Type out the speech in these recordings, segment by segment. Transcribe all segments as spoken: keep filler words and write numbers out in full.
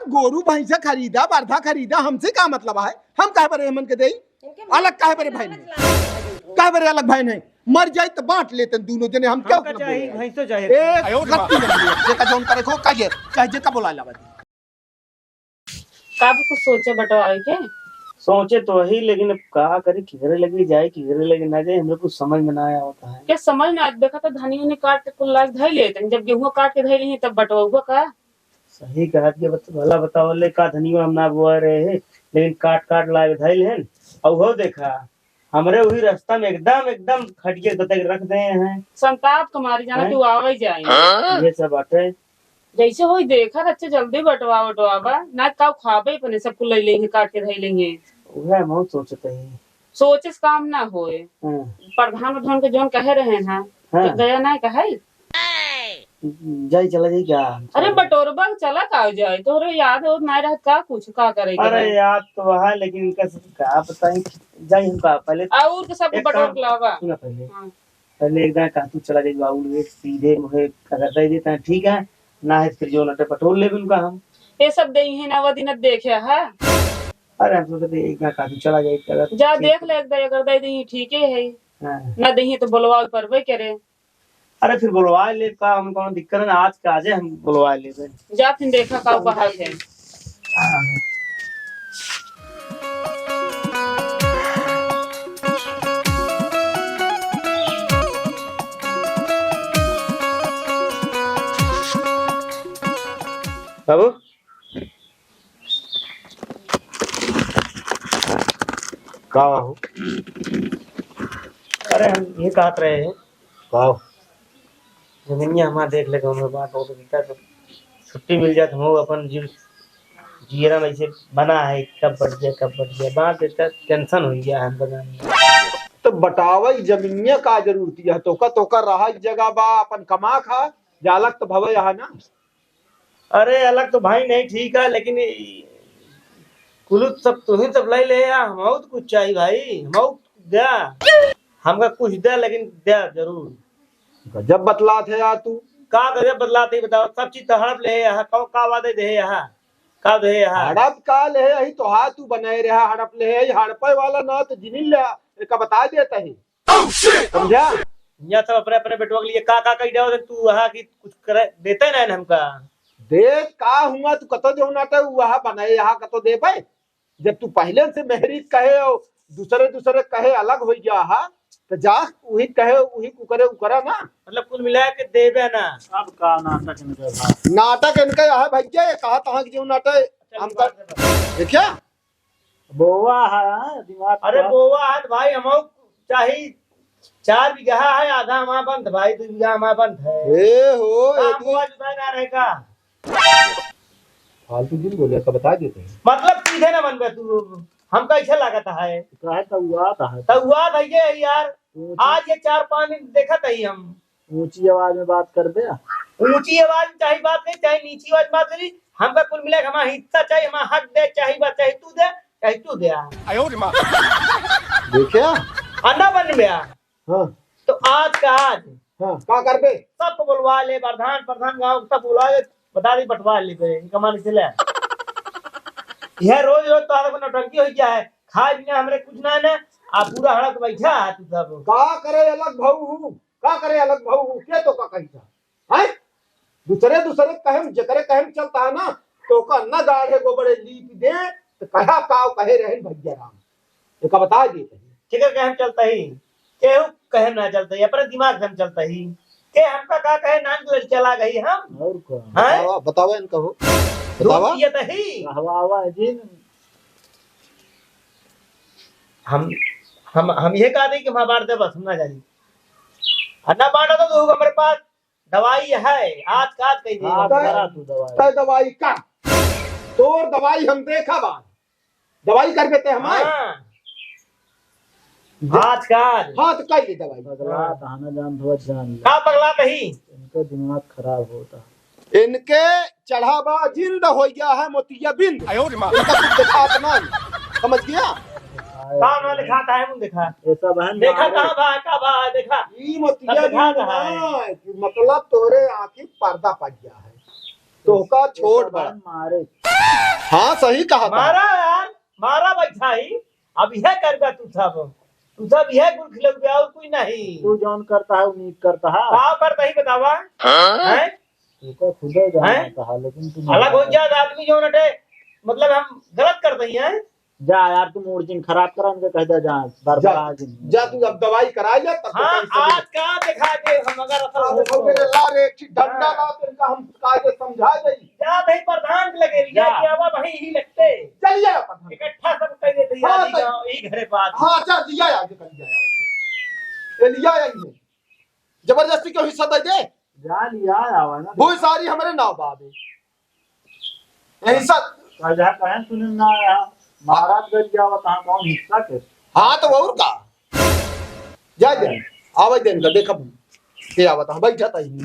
गोरू भैंसा खरीदा, बरधा खरीदा, हमसे का मतलब है? हम काहे बरे हमन के देई? इनके अलग काहे बरे भाई नहीं? काहे बरे अलग भाई नहीं? मर जाई तो बांट लेते दूनों जने, हम क्या हमका मतलब चाही, बोले? भैंसो चाही। एक रत्ती बन गई, जेका जौन करे खो, काहे, चाहे जेका बोला लावा दे। का भी कुछ सोचे बटवावे के? सोचे तो वही, लेकिन अब का करी, किधरे लगे जाए, किधरे लगे ना जाए, हमरे कुछ समझ में ना आवत है। क्या समझ ना, देखा तो धनिया ने काट के कुल लाग धई लेते, जब गेहूं काट के धई ली तब बटवाऊगा का? सही कहत के बत-, भला बतावले का धनिया हम ना बोआ रहे हैं, लेकिन काट काट लाग धई लेन। और हो देखा, हमरे वही रास्ता में एकदम, एकदम खटिया गतक रख दे हैं। संताप के मारी जाना हैं? कि वो आवे जाए। ये सब बाटे। जैसे होई देखा, अच्छा जल्दी बटवा, बटवा बा, ना का खाबे अपने सब कुल ले लेंगे, काट के धई लेंगे। उहे हम सोचत हई। सोचे से काम ना होए। हाँ। प्रधान, प्रधान के जौन कहे रहे हैं, हाँ। तो गया ना कहे? जाई, चला जाई का? अरे बटोरबा चला का जाए, तोहरे याद हो ना रहत का कुछ, का करे के अरे रहे? याद तो है, लेकिन इनका सब का बताई, जाई हम का पहले। और के सब एक बटोर काम, लावा। सुना पहले। हाँ। पहले एक दाएं कहतू चला जाई बाबू लोग, सीधे मुहे अगर दे देता है ठीक है, ना है फिर जो नटे पटोल लेबे उनका हम। ये सब दे ही ना, वो दिन देखे है। अरे हम सोचते एक दाएं कहतू चला जाई, अगर जा ठीक देख ले, एक दाएं अगर दे दे ही ठीक है। हाँ। ना दे ही तो बोलवा परबे करे। अरे फिर बोलवा ले का, हम कौनो दिक्कत है ना, आज का आजे हम बोलवा लेबे। जा फिर देखा का बाहर है। बाबू, का हो? अरे, हम ये कहत रहे हैं। का हो? जमीनिया हमार देख ले, गाँव में बात हो तो दिक्कत हो। छुट्टी मिल जात, हम अपन जीव, जियरा में ऐसे बना है, कब बट जाए, कब बट जाए। बात इतना tension हो गया है हमको गाँव में। तो बटावा, ई जमीनिया का जरूरत है? तोका, तोका रहा जगह बा, अपन कमा खा, जालक तो भवे यहाँ ना। अरे, अलग तो भाई नहीं ठीक है, लेकिन ई कुलुत सब तुही सब ले ले या, हमहू तो कुछ चाही भाई, हमहू द्या, हमका कुछ द्या, लेकिन द्या जरूर। गजब बतलात है यार तू। का गजब बतलात है बताओ, सब चीज तो हड़प ले यहाँ, का, का वादे दे यहाँ, का दे यहाँ? हड़प का ले यही तो हा तू बनाए रहा, हड़प ले यही, हड़पे वाला ना तो जिनिल ले, एका बता देता है। समझा? यहाँ सब अपने अपने बेटवा के लिए का का कही जाओ, तू वहाँ की कुछ करे देते ना हमका। देत का हुआ, तू कतो जो नाटे वहाँ बनाए, यहाँ कतो दे पाए। जब तू पहले से मेहरी कहे हो, दूसरे दूसरे कहे अलग हो गया हा, तो जा वही कहे, वही कुकरे उकरा ना। मतलब कुल मिला के देबे ना। अब का नाटक इनके बा? नाटक इनके यहाँ भैया, ये कहा तहाँ की जो नाटे, चल, हम बात कर, देखिया? बोवा है, हाँ, दिमाग अरे खराब। बोवा है तो भाई, हम चाही चार बीघा है, आधा हमारा बंद भाई, दो बीघा हमारा बंद है। ए हो, ए काम तू बोवा जुताई ना रहे का? फालतू जिन बोले, का बता देते हैं। मतलब सीधे ना बनबे तू, हम कैसे लागत है? काहे तो हुआ था? तो हुआ था ये यार, ऊंची आज ये चार पाँच दिन देखत है हम। ऊंची आवाज में बात कर दे। ऊंची आवाज में चाहे बात करी, चाहे नीची आवाज में बात करी, हमका कुल मिला के हमारा हिस्सा चाही, हमारा हक दे, चाहे बात चाहे तू दे, चाहे तू दे। आयो रे माँ। देखा? अन्ना बन गया। हाँ। तो आज का आज। हाँ, का करबे? सब बोलवा ले, प्रधान, प्रधान गाँव सब बोलवा ले, बता दे, बंटवा लेबे, इनका मान से ले। यह रोज रोज तोहरा को नौटंकी हो गया है, खाए पीने हमरे कुछ ना है ना, आप पूरा हड़क बैठा है तू सब। का करे अलग भाऊ हूँ, का करे अलग भाऊ हूँ, के तो का कही था? हैं? दूसरे, दूसरे कहे में, जेकरे कहे में चलता है ना, तो ओका न गाढ़े गोबरे लीप दे, तो कहा काव कहे रहे भैया राम। एका बता दे। केकर कहे में चलता ही? केहू कहे में ना चलता ही, अपने दिमाग से हम चलता ही। के हमका का कहे, नान के लड़किया ला गई हम। और कौन? हैं? बतावा, बतावा इनका हो। दूध बतावा। पियत ही। कहवावा जिन। हम, हम, हम ये कहा दे कि हमारा बांट दे बस, हम ना जानी। और ना बांटा तो तू हमारे पास दवाई है, आज का आज कही दे। हाँ, बता। बता तू दवाई। तय दवाई का? तोर दवाई हम देखा बा। दवाई कर देते हमारे। हाँ। आज का आज। हाँ, तो कर ले दवाई। पगला हाँ। कहा ना जान धोत जान ले। का पगला कही? इनका दिमाग खराब होता। इनके चढ़ा बा जिंद हो गया है मोतियाबिंद। आयो रे माँ। इनका कुछ दिखात ना। समझ गया? का ना दिखाता है, मुंह दिखा। ऐसा बहन देखा मारे। कहाँ बा, का बा, देखा। ई मोतियाबिंद सब दिखाता है। ना, कि मतलब तोरे आँखी पर्दा पड़ गया है। तोहका छोट बड़ा। मारे। हाँ, सही कहा था। मारा यार, मारा बैठा ही। अब यह करबा तू सब, तू सब यह गुल खिलौबे और कोई नहीं। तू जौन करता है, वो नीक करता है। का करता ही बतावा? हाँ? हैं? तू का खुदे जाना हैं? कहा, लेकिन तू अलग हो जा, आदमी जौन अटे, मतलब हम गलत करते ही हैं। जा यार, तू मूड जिन खराब करा, उनके कह दे जा, बार बार जा, आ जिन। जा तू अब दवाई करा ले, तब तो हाँ, कहीं से आज का दिखा दे हम, अगर असल हाँ, हो देखो तो। मेरे ला रे, एक ठे डंडा हाँ। ला, तो इनका हम कायदे समझा दे। जा भाई प्रधान के लगे, लिया जा। कि आवा भाई ही लगते। चलिए प्रधान। इकट्ठा सब कह दे भैया हाँ, जी तो गाँव, यही घरे बात। हाँ, जा दिया यार, जो कर दिया यार। ये लिया यार ये। जबरदस्ती क्यों हिस्सा दे दे? जा लिया आवा ना। वो सारी हमारे नाव बाबे। यही सब। कल जहाँ कहें सुने ना आया, महाराजगंज जावा तहाँ कौन हिस्सा के? हाँ, तो और का? जा, जा। आवे दे इनका, देखब। के आवत है, बैठा था ही।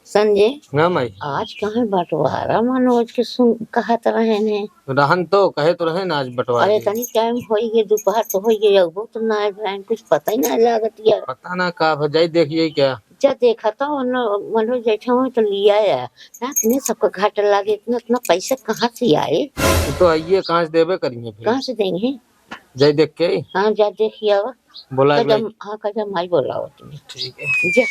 संजय, हाँ माई। आज कहाँ बंटवारा मनोज के सुन, कहत रहे ने? रहन तो, कहे तो रहे ना आज बंटवारा अरे, के। तनी टाइम होई गए, दोपहर तो होई गए, अब तो ना आए, कुछ पता ही ना लागत यार। पता ना का भ-, जाई देखिए क्या। जा देखा तो उन मनोज जैठा हुए तो लिया है। ना, इतने सबका घाटा लागे, इतना, इतना पैसा कहाँ से आए? वो तो आइए, कहाँ से देबे करिए फिर? कहाँ से देंगे? जाई देख के आई। हाँ, जा देख के आवा। बोला कदम, हाँ, कदम आई बोलाओ तुम्हें। ठीक है। जा।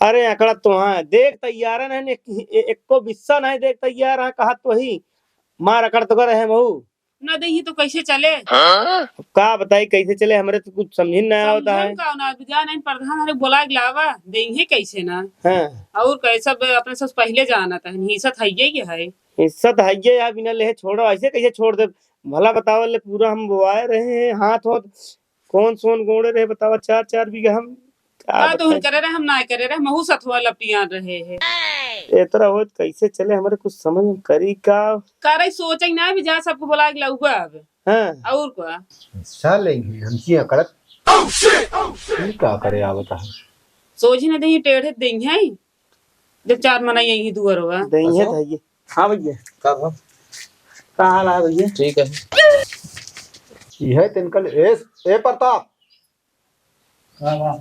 अरे अकड़ा तो हाँ, देख तैयार है ना, एक, ए-, एको बिस्सा नहीं देख तैयार है, कहा तो ही मार अकड़ तो करे है महू। ना देही तो कैसे चले? अब का बताई कैसे चले, हमरे तो कुछ समझ ना आवता है। समझन का ना, अब जा नहीं प्रधान हरे बोला के लावा, देही कैसे ना? हाँ। और कैसे अब अपने सब पहले जाना था, हिस्सा था ये है। हिस्सा तो है ये यार, बिना लेहे छोड़ो, ऐसे कैसे छोड़ दे? भला बतावा ले, पूरा हम बोआए रहे हैं, हाथ होत कौन सोन गोड़े रहे बतावा, चार चार बीघा हम का हाँ, तो बताई? हम करे रहे, हम ना करे रहे, महू सथवा लपटियान रहे हैं। एतरा होत कैसे चले, हमरे कुछ समझ में करी का? करे सोचे ना, अभी जा सबको बोला के लाऊगा अब। हाँ। और का? साले ही हमकी अकड़त। ई का करे आवता है? सोझी ना देही, टेढ़े देही है। जब चार मना यही दुअर हुआ। देही है अच्छा। था ये। हाँ भैया। का भा? का हाल है भैया? ठीक है। यह तिनकल ए, ए प्रताप। का भा?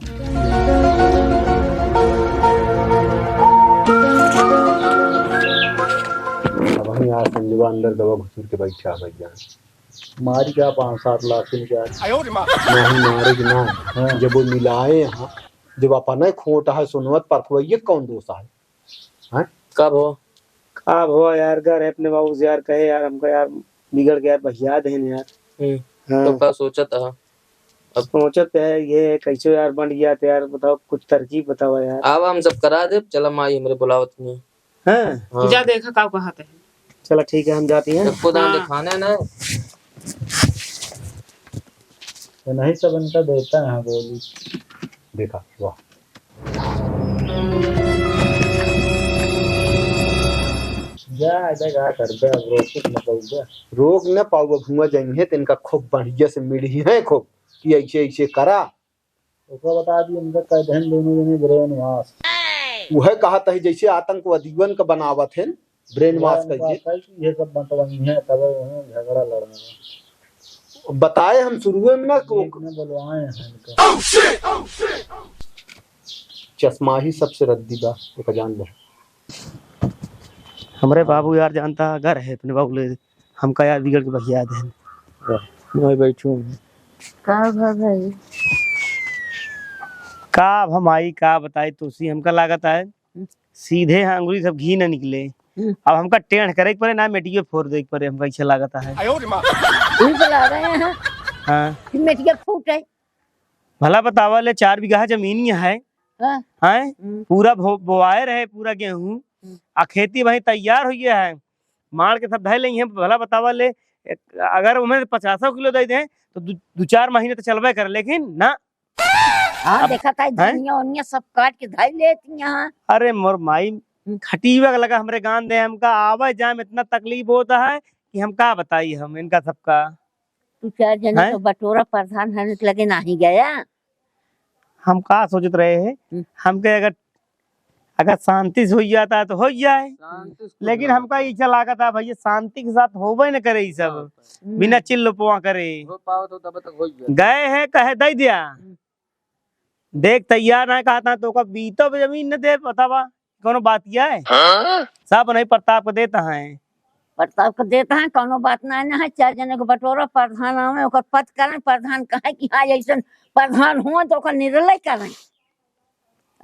अब हम यार संजवा अंदर दवा घुसूर के बैठा है भैया। मारी का पाँच सात लाख के निकाल। आयो रे माँ। नहीं मारे कि ना। हाँ। जब वो मिलाए यहाँ, जब अपने खोट है सुनवत परखवैये कौन दोष है? हैं? कब हो? कब हो यार, घर है अपने बाबू से यार, कहे यार, हमका यार बिगड़ गया यार, भैया देन यार। हम्म। हाँ। तो का सोचत है? अब सोचत है ये कैसे यार बन गया तो यार, बताओ कुछ तरकीब बताओ यार। अब हम सब करा दे, चला माई हमरे बुलावत नहीं। हाँ। हाँ। जा देखा का कहत है। चला ठीक है, हम जाती हैं। सबको दान हाँ। दिखाने ना। तो नहीं सब इनका देता है बोली। देखा, वाह। जा, जा, का करबे, अब रोक न पाऊबे। रोक न पाऊबे, हुआ जाइए तो इनका खूब बढ़िया से मिली है खूब कि ऐसे, ऐसे करा। ओकरा बता दी, इनका कह देन दोनों जने brainwash। वह कहा तही जैसे आतंकवादियन का बनावत है, brainwash brainwash करके। करके ये सब बंटवाई है, तब वहाँ झगड़ा लड़ा है। बताए हम शुरुए में ना को एक ने बुलवाए हैं इनका। चश्मा ही सबसे रद्दी बा, एक जान ले। हमरे बाबू यार जानता अगर है अपने बाबू ले, हमका यार बिगड़ के बहिया देन। मैं बैठू। का भा भाई? का भा माई, का बताई तुसी, हमका लागत है सीधे यहाँ अंगुरी सब घी न निकले। हम्म। अब हमका टेढ़ करे के पड़े ना, मेटियो फोड़ दे के पड़े, हमका ऐसे लागत है। आयो रे माँ। तू बुला रहे हैं। हाँ। कि मेटिया फूटे। भला बतावा ले, चार बीघा जमीन ही है। हाँ। हैं? हम्म। पूरा भो-, बोआए रहे पूरा गेहूं। हम्म। आ खेती वहीं तैयार हुई है। मार के सब धै लेंगे, भला बतावा ले, अगर उन्हें पचासो किलो दे दें, तो दु, दु चार महीने तो चलबे करे, लेकिन ना। हाँ, अब, देखा था, हैं? धनिया उनिया सब काट के धर लेती यहाँ। अरे मोर माई, हम्म। खटीवा लगा हमरे गान दे, हमका आवे जाए में इतना तकलीफ होता है कि हम का बताई हम इनका सबका। तू चार जने हैं? तो बटोरा प्रधान हन लगे नाही गया। हम का सोचत रहे हैं, हम्म। हमके अगर, अगर शांति से हो जाता है तो हो जाए, शांति से कुछ लेकिन ना हमका होता। ऐसा लागत है भैया, शांति के साथ होबे न करे ये सब, ना होता। हम्म। बिना चिल्लो पोआ करे। हो पावत हो तब तक हो ही गया। गए हैं, कहे दे दिया। हम्म। देख तैयार ना कहता तो का बीतो पे जमीन न दे, बतावा। कौनो बात यह है? हाँ? सब नहीं प्रताप को देता है। प्रताप को देता है, कौनो बात ना, ना है। चार जने को बटोरा, प्रधान आवे, ओकर पद करें, प्रधान कहे कि हाँ, ऐसन प्रधान हो तो ओकर निर्णय करें।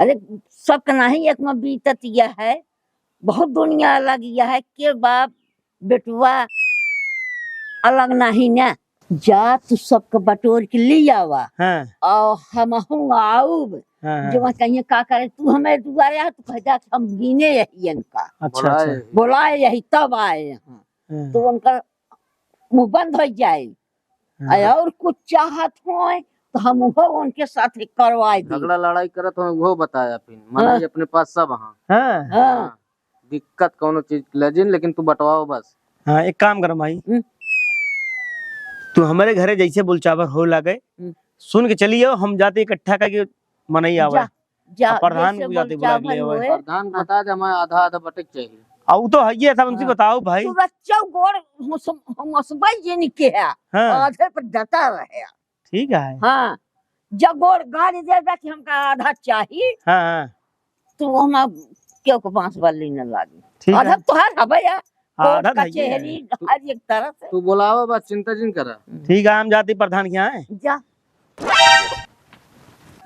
अरे, सबके नाही एक में बीतत यह है, बहुत दुनिया अलग यह है, के बाप बेटुआ अलग नाही ना। जा तू सबके बटोर के ले आवा। हाँ। और हमहू आउब। हाँ, हाँ। जो कहिए का करे, तू हमें दुआरे आ, तू कह जा कि हम गिने यही इनका। अच्छा, अच्छा। बोलाए। बोलाए यही तब आए यहाँ। हाँ। तो उनका मुंह बंद हो जाए। हाँ। और कुछ चाहत होए तो हम वो उनके साथ करवाए दी। झगड़ा लड़ाई करत होए वो बताया फिर, मने हाँ। अपने पास सब हाँ। हाँ। हाँ। दिक्कत कौनो चीज के लजिन, लेकिन तू बटवाओ बस। हाँ, एक काम कर माई, हम्म। तू हमारे घरे जैसे बोलचावर हो लागे, हम्म। सुन के चली आओ, हम जाते इकट्ठा करके मनई आवे। जा, जा, अब प्रधान जैसे को जाते बुला के ले बोलचावर आवे। होए। प्रधान को हाँ। बता दे, हमारे आधा आधा बटक चाहिए। आ, वो तो है ही है, सब उनसे हाँ। बताओ भाई। तू बच्चा गोड़ मुस-, मुसबई ये नहीं किया, हाँ। आधे पर डटा रहे। ठीक है। हाँ, जब गोड़ गाड़ी दे दे कि हमका आधा चाही, हाँ, हाँ। तो हम अब क्यों को बांस बल्ली न लागी। ठीक आधा है। तोहार हबे या, आधा कोर्ट तो है ही है। कचहरी, हर एक तरह से। तू बोलावा बस, चिंता जिन करा। ठीक है, हम जाती प्रधान के यहाँ। जा।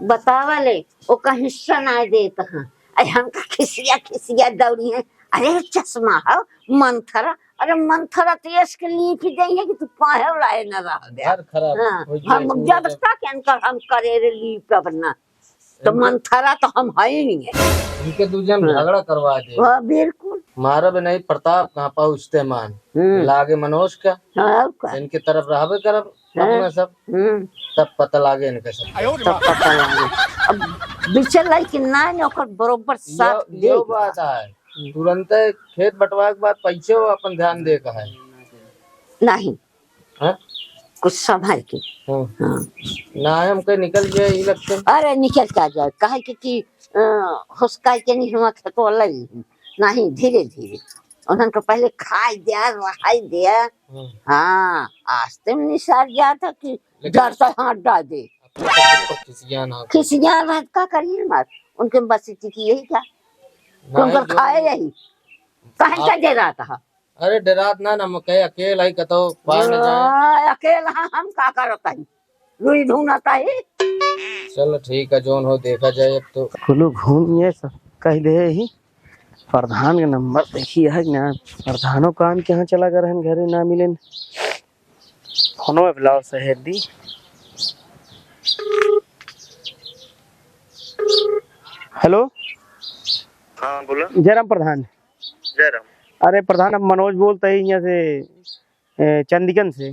बतावा ले, ओका हिस्सा ना देत हाँ। अरे हमका खिसिया खिसिया दौड़ी है। अरे चश्मा हो, मंथरा, अरे मंथरा तो यस के लीप ही देंगे कि तू पाहे लाए न रह दे। घर खराब हाँ, हो गया, हम पूरा जब घर। तक इनका हम करे रे लीप अपना, तो इनके मंथरा तो हम है ही नहीं है। इनके दू जन हाँ। झगड़ा करवा दे। हाँ, बिल्कुल। मारा भी नहीं प्रताप कहाँ पहुँचते मान। हम्म। लागे मनोज का। हाँ, और का? इनके तरफ रहबे करब। हाँ। अपना सब हम्म। तब पता लागे इनका सब। तब पता लागे। अब बिचर लाई कि ना, ना ओकर बरोबर साथ यो, दे यो दिया। बात है। हम्म। तुरंते खेत बटवा के बाद पैसे वो अपन ध्यान दे का है। नहीं। हाँ? कुछ संभाल के। हाँ। हाँ। ना है, हमके निकल गया election। अरे निकल का जाए, काहे के कि, अ, हुसकाई के नहीं हुआ खेतवा लई। नहीं, धीरे धीरे। उन्हन को पहले खाई दिया, रहाई दिया। हम्म। हाँ, आस्ते में निसार गया था कि लेकिन डर से हाथ डाल दे। अपने सब पर खिसियान आ गए। खिसियान है, का करिए मार? उनके बस इतनी की यही क्या? नहीं, उनकर जो खाए यही। कहाँ आप का दे रहा था? अरे डरात ना, ना, मैं कहे अकेल आई कतो पाए न जाए। हाँ, अकेल हाँ, हम का करत हई? रुई ढूंढत हई। चलो ठीक है, जोन हो देखा जाए अब तो। कुलू घूम ये सब कह दे ही। प्रधान के नंबर देखी है कि ना, प्रधानो कान के यहाँ चला गए रहन, घरे ना मिलेन। फोनो में बुलाओ सहेली। हेलो। हाँ, बोला। जय राम प्रधान। जय राम। अरे प्रधान, हम मनोज बोलते हैं यहाँ से, ए, चंदिकन से।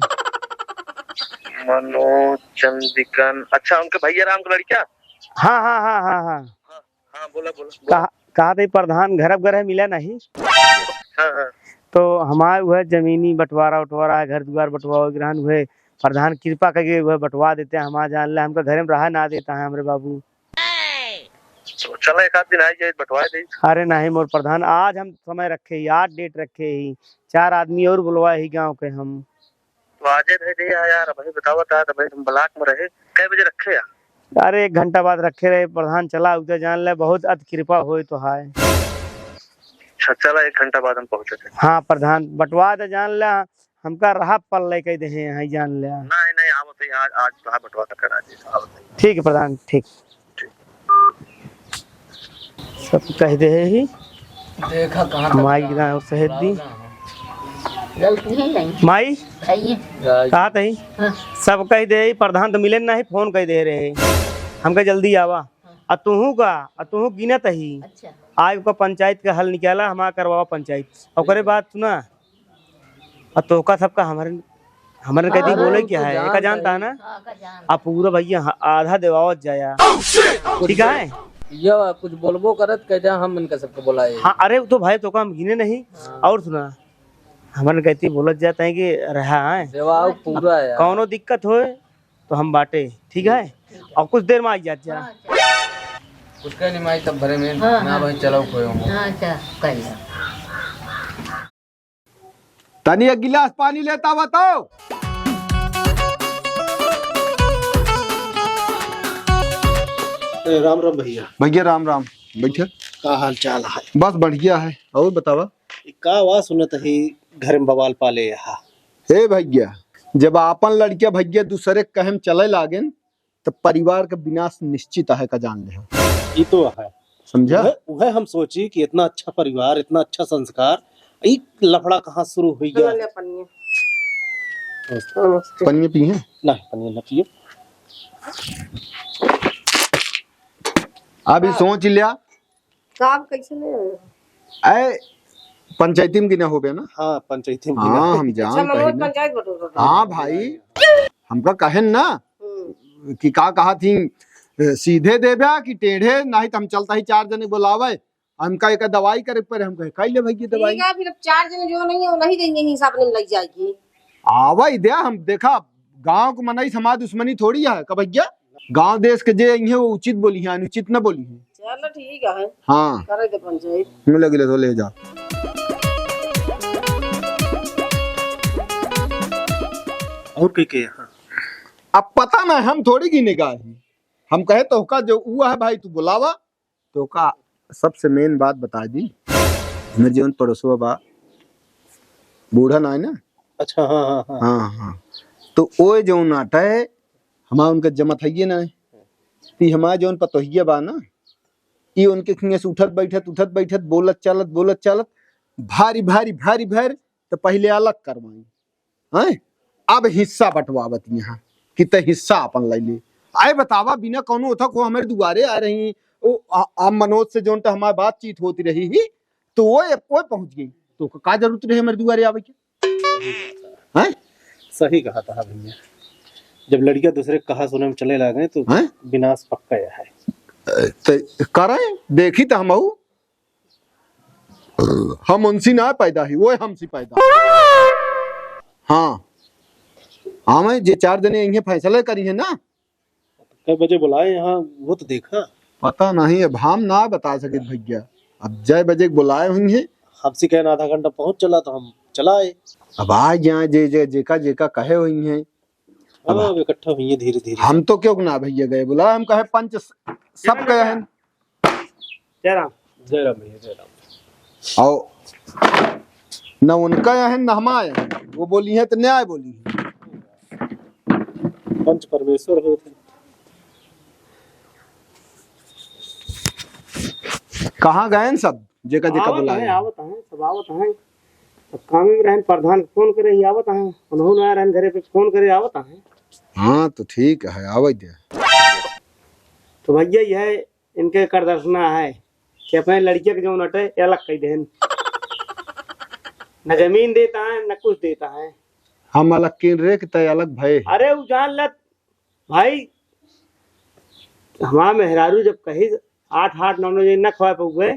मनोज चंदिकन, अच्छा, उनके भैया राम का लड़का? हाँ, हाँ, हाँ, हाँ, हाँ। हाँ, हाँ, बोला, बोला, बोला। कहा, कहा थे प्रधान घर अब घर है, मिला नहीं। हाँ, हाँ। तो हमारे वह जमीनी बंटवारा उटवारा है, घर दुआर बंटवारा ग्रहण हुए, प्रधान कृपा करके वह बंटवा देते हैं, हमारा जान ले, हमका घर में रहा ना देता है हमरे बाबू। तो चला एक आध दिन आ जाए, बंटवा दे। अरे नहीं मोर प्रधान, आज हम समय रखे ही, आज डेट रखे ही, चार आदमी और बुलवाए ही गांव के हम। तो आजे भेजे या यार, अभी बतावा था, तो भाई तुम ब्लॉक में रहे, कै बजे रखे या? अरे एक घंटा बाद रखे रहे प्रधान, चला उधर जान ले, बहुत अति कृपा होए तो हाय। अच्छा चला, एक घंटा बाद हम पहुँचे थे। हाँ प्रधान, बंटवा दे जान ले, हमका रहा पल ले कह दे हैं, हाय जान ले। नहीं, नहीं, आवत है, आज, आज तो बंटवा कर आ जाए, आवत है। ठीक है प्रधान, ठीक। सब कह दे ही। देखा कहाँ तक माई का। गिरा और शहद दी। गलती है नहीं। माई, आइए। कहा तही? हाँ। सब कह दे ही, प्रधान तो मिले नहीं, फोन कह दे रहे। हमका जल्दी आवा। हाँ। आ तुहू का, आ तुहू गिनत ही। अच्छा। आज का पंचायत का हल निकाला, हमारा करवावा पंचायत। ओकरे बाद सुना, आ तोहका सबका हमरे, हमरे हाँ, कहती बोले अरे, क्या है, एका जानता है ना? हाँ, एका जानता। आ पूरा भैया ह-, आधा देवावत जाया। ठीक है? या कुछ बोलबो करत, कह जा हम इनका सबको बुलाए। हाँ, अरे, वो तो भाई, तोहका हम गिने नहीं। हाँ। और सुना, हमरे कहती बोलत जाता है कि रहा है। देवाव पूरा है यार। कौनो दिक्कत होए, तो हम बाटे, ठीक है? ठीक है। और कुछ देर में आ जात जा। हाँ, अच्छा। कुछ कह नहीं माई, तब भरे में हाँ, ना हाँ। भाई, चलो कोई हो। हाँ, अच्छा, कह लिया। तनी एक गिलास पानी लेता बताओ। ए, राम राम भैया। भैया राम राम, बैठे। का हाल चाल है? बस बढ़िया है। और बतावा? ई का वा सुनत ही घर में बवाल पाले यहाँ? हे भैया, जब आपन लड़किया भैया दूसरे के कहे में चले लागेन, तब परिवार का विनाश निश्चित है, का जान ले। ई तो है। समझा? उहे, उहे हम सोची कि इतना अच्छा परिवार, इतना अच्छा संस्कार, ई लफड़ा कहाँ शुरू हुई चलो गया? ले पनिया। नमस्ते। नमस्ते। पनिया पिए? नहीं, पनिया ना पिए। अभी हाँ। सोच लिया। काम कैसे नहीं होगा? ऐ, पंचायती में गिना होबे ना? हाँ, पंचायती में हाँ, गिना। हम जान अच्छा, मनोज कहीं ना। पंचायत बटोर रहा है। हाँ भाई, हमका कहेन ना हम्म। कि का कहा थी, ए, सीधे देबे कि टेढ़े, नहीं तो हम चलता ही चार जने बुलावे, हमका एक दवाई करे पर हम कहे, "काई ले भैया दवाई?" ठीक है, फिर अब चार जने जो नहीं है, वो नहीं देंगे, हिसाब नहीं लग जाएगी। आवा ही दे, हम देखा, गांव के मनई से हमार दुश्मनी थोड़ी है, का भैया? गांव देश के जे इहे वो उचित बोली है, अनुचित न बोली है। चलो ठीक है। हाँ। करे दे पंचायत। मिले गिले तो ले जा। और के के यहाँ? अब पता ना, हम थोड़ी गिने का है। हम कहे तो का जो हुआ है भाई, तू बुलावा। तो का सबसे मेन बात बता दी, हमारे जीवन पड़ोसवा बा, बूढ़ा ना है ना? अच्छा, हाँ, हाँ, हाँ। हाँ, हाँ। तो ओए जौन आटा है, हमार उनका जमत है ये ना है। ती हमार जौन पतोहिया बा ना, ई उनके खिंगे से उठत बैठत, उठत बैठत, बोलत चालत, बोलत चालत, भारी, भारी, भारी, भारी, तो पहले अलग करवाई। हैं? अब हिस्सा बंटवावत यहाँ कि ते हिस्सा अपन ले ले। आए बतावा, बिना कौनो ओथक हो हमारे दुआरे आ रही, ओ, आ, आ मनोज से जौन त हमार बातचीत होती रही ही, तो वो एक कोई पहुंच गई, तो का जरूरत रही हमारे दुआरे आवे के? हैं? सही कहा था भैया, जब लड़कियां दूसरे के कहा सुने में चले लागे तो हैं? विनाश पक्का है। अ, तो करें, देखी तो हम हऊ। हम उनसी ना पैदा ही, वो हमसी पैदा। हाँ, हमें जे चार जने इहे फैसला करी है ना। कै बजे बुलाए यहाँ, वो तो देखा। पता नहीं, अब हम ना बता सके भैया। अब जय बजे के बुलाए हुई हैं। हमसे कहना आधा घंटा पहुँच चला तो हम चला आए। अब आ जाए जे, जे, जेका, जेका कहे हुई हैं। अब हाँ, अब इकट्ठा हुई है धीरे धीरे। हम तो क्यों ना भैया गए बुला, हम कहे पंच स-, सब गए हैं। जय राम। जय राम भैया, जय राम। और न उनका यहाँ न हमारे यहाँ, वो बोली है तो न्याय बोली है। पंच परमेश्वर होते। कहाँ गए हैं सब? जेका, जेका आवत बुलाए हैं, हैं। आवत हैं, सब आवत हैं। अब काम में रहेन, प्रधान के फोन करे, ही आवत हैं। उन्होंने आए रहेन घरे पे, फोन करे, आवत हैं। हाँ, तो ठीक है, आवे दे। तो भैया, यह इनके कर दर्शना है कि अपने लड़किया के जौन अटे, ये अलग कह देन। न जमीन देता है, न कुछ देता है। हम अलग किन रहे कि तय अलग भय। अरे, उ जान लत, भाई, हमार मेहरारू जब कही आठ, आठ, नौ, नौ जने न खवा पउए,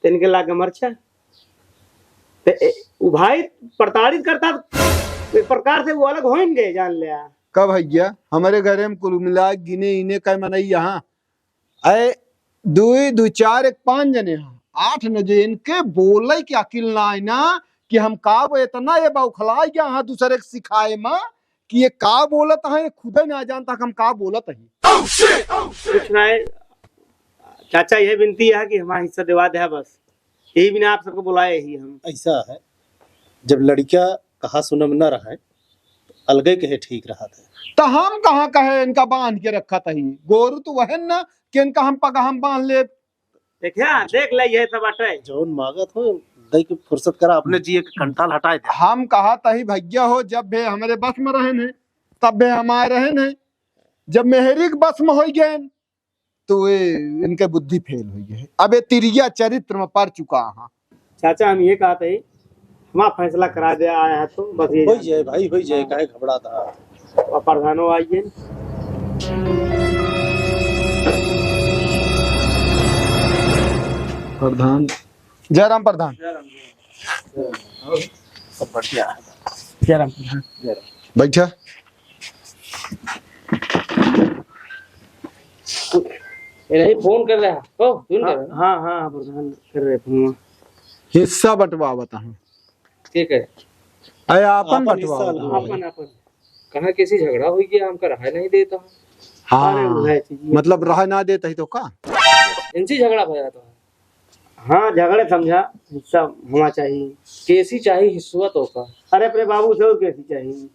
तो इनके लागे मरचा। तो ए, उ भाई प्रताड़ित करता, एक प्रकार से वो अलग होइन गए, जान ले आ। का भैया, हमारे घरे में कुल मिला गिने इने का मनई यहाँ, ऐ दुई, दुई, चार, एक, पाँच जने हैं, आठ न जे इनके बोले के अकिल ना है ना, कि हम का वो इतना ये बौखला गया हाँ दूसरे के सिखाए में, कि ये का बोलत हैं, ये खुदे ना जानता कि हम का बोलत हैं। कुछ ना है, चाचा, ये विनती है कि हमारा हिस्सा दिवा दे बस, यही बिना आप सबको बुलाए ही हम। ऐसा है, जब लड़किया कहा सुनम न रहे, अलगे कहे ठीक रहत है। तो हम कहाँ कहे इनका बांध के रखत ही? गोरू तो वहन ना कि इनका हम पगहा में बांध ले। देखा, देख ले, ये सब बाटे। जौन मांगत हो, दे के फुर्सत करा, अपने जिए के कंटाल हटाए दे। हम कहा तही भैया हो, जब भी हमारे बस में रहन है, तब भी हमारे रहन है। जब मेहरी के बस में हो गए, तो ये इनके बुद्धि फेल हुई है। अब ये तिरिया चरित्र में पड़ चुका है। चाचा, हम ये कहते हैं, हमारा फैसला करा दे आया है तो बस ये हो जाए भाई, हो जाए, हाँ। काहे घबराता है? और प्रधानो आइए। प्रधान, जयराम प्रधान। जयराम, जयराम। और सब बढ़िया है। जयराम प्रधान। जयराम। बैठा। ए, नहीं, फोन कर रहा। ओ, सुन हाँ, रहे हो? हाँ, हाँ, प्रधान कर रहे फोन। हिस्सा बंटवावत हैं। ठीक है। अरे, आपन आपन हिस्सा बंटवावत हैं। आपन, आपन। कहाँ किसी झगड़ा हुई कि हमका रहा नहीं देता? हाँ, अरे, वह चीज। मतलब, रहा ना देता ही तो का? इनसे झगड़ा हो जाता है। हाँ, झगड़े समझा, हिस्सा होना चाहिए। केसी चाहिए हिस्सा तो का? अरे अपने बाबू से और केसी चाहिए?